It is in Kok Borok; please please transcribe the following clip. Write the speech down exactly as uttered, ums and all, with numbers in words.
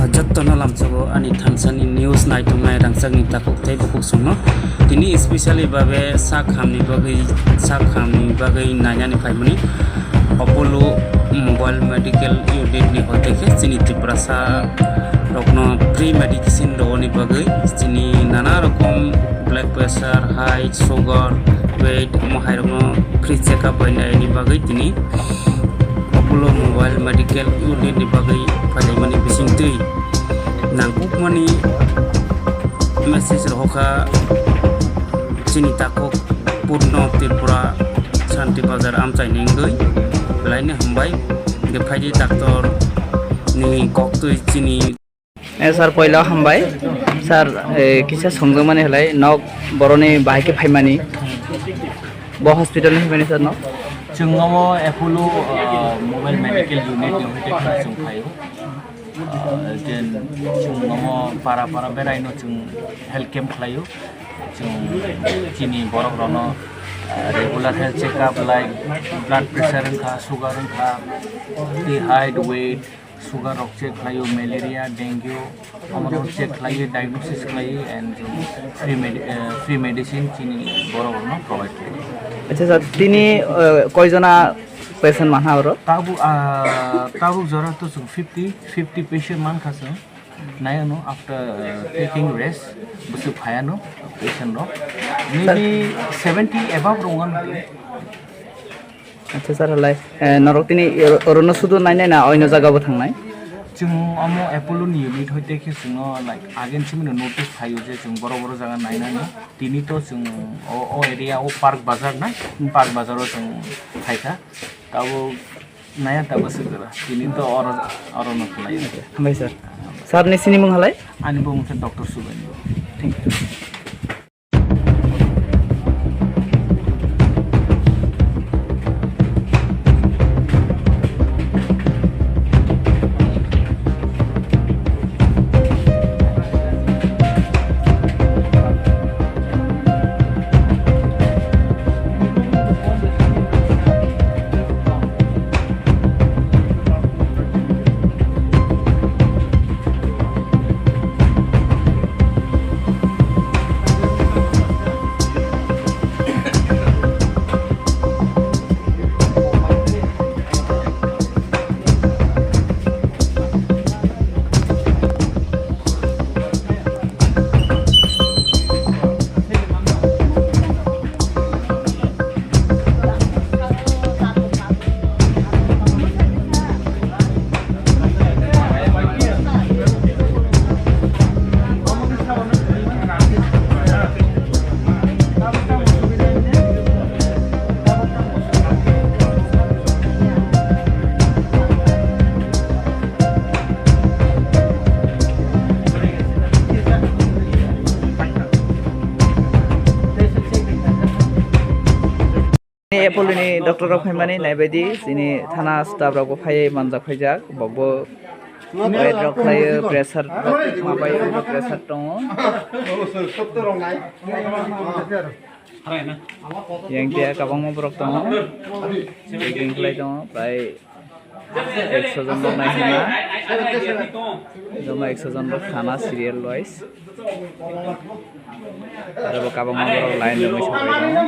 Jottono lamsogo ani thansani news naitongnai rangchakni takhuk tei bukhuk songno. Tini specially babe sak hamni bagwi, sak hamni bagwi nainani phaimani Apollo Mobile Medical Unit ni hoite khe chini Tiprasa rokno free medicine rwani bagwi chini nana rokom blood pressure, high sugar, weight omo hai rokno free check up bai naini bagwi tini Apollo Mobile Medical Unit ni bagwi phailaimani bisingtwi nangkukmani message rohorkha chini takhuk Purno Tripura Shanti Bazar amchaini wngwi. Belaino hambai. Hwnkhe phaidi doctor ni koktwi chini Eh, sir, poila hambai. Sir, eh, kisa songjakmani halai nok boroni bahai khe phaimani. Bo hospital ni phaimani sir no? Chwng omo Apollo, ah, Mobile Medical Unit ni hoite kheno chwng phaio. Ah, then chwng omo para para beraino chwng health camp khlaio. Chwng chini borok rokno, ah, regular health check up like blood pressure wngkha, sugar wngkha, tei height, weight, sugar rok check khlaio, malaria, dengue, omo rok check khlaio, diagnosis khlaio, and free medi-, eh, free medicine chini borok rokno provide khlaio. Acha sir, tini, eh, koijona patient manha oro? Tabuk, ah, tabuk jora to chwng fifty, fifty patient mankha chwng. Nai ano after, eh, taking rest, bwswk phaiano patient rok. Maybe seventy above rok wngkha. Acha sir, halai, eh, norok tini oro-, orono sudu nainai na oino jaga bo thangnai? Chwng omo Apollo ni unit hoite khe chwngno, like, again chwngno notice phaio je chwng boro boro jaga nainani. Tini to chwng o, o area o Park Bazar na, Park Bazar o chwng phaikha. Tabuk naya tabuk swijala. Tini to oro, oro no khlai. Hambai sir. Sir ni sinimung halai? Ani bumung khe Doctor Subendra. Thank you. Apollo ni doctor rok phaimani naibaidi chini thana staff rok bo phaiwi manjak phaijak, bokbo weight rok khlaiwi, pressure rok mabai, pressure tongo. Yang tia kabangma borok tongo, checking khlai tongo, prai ekso jon rok naisana, joma ekso jon rok thana serial wise. Aro bo kabangma borok line rwgwi sabai tongo.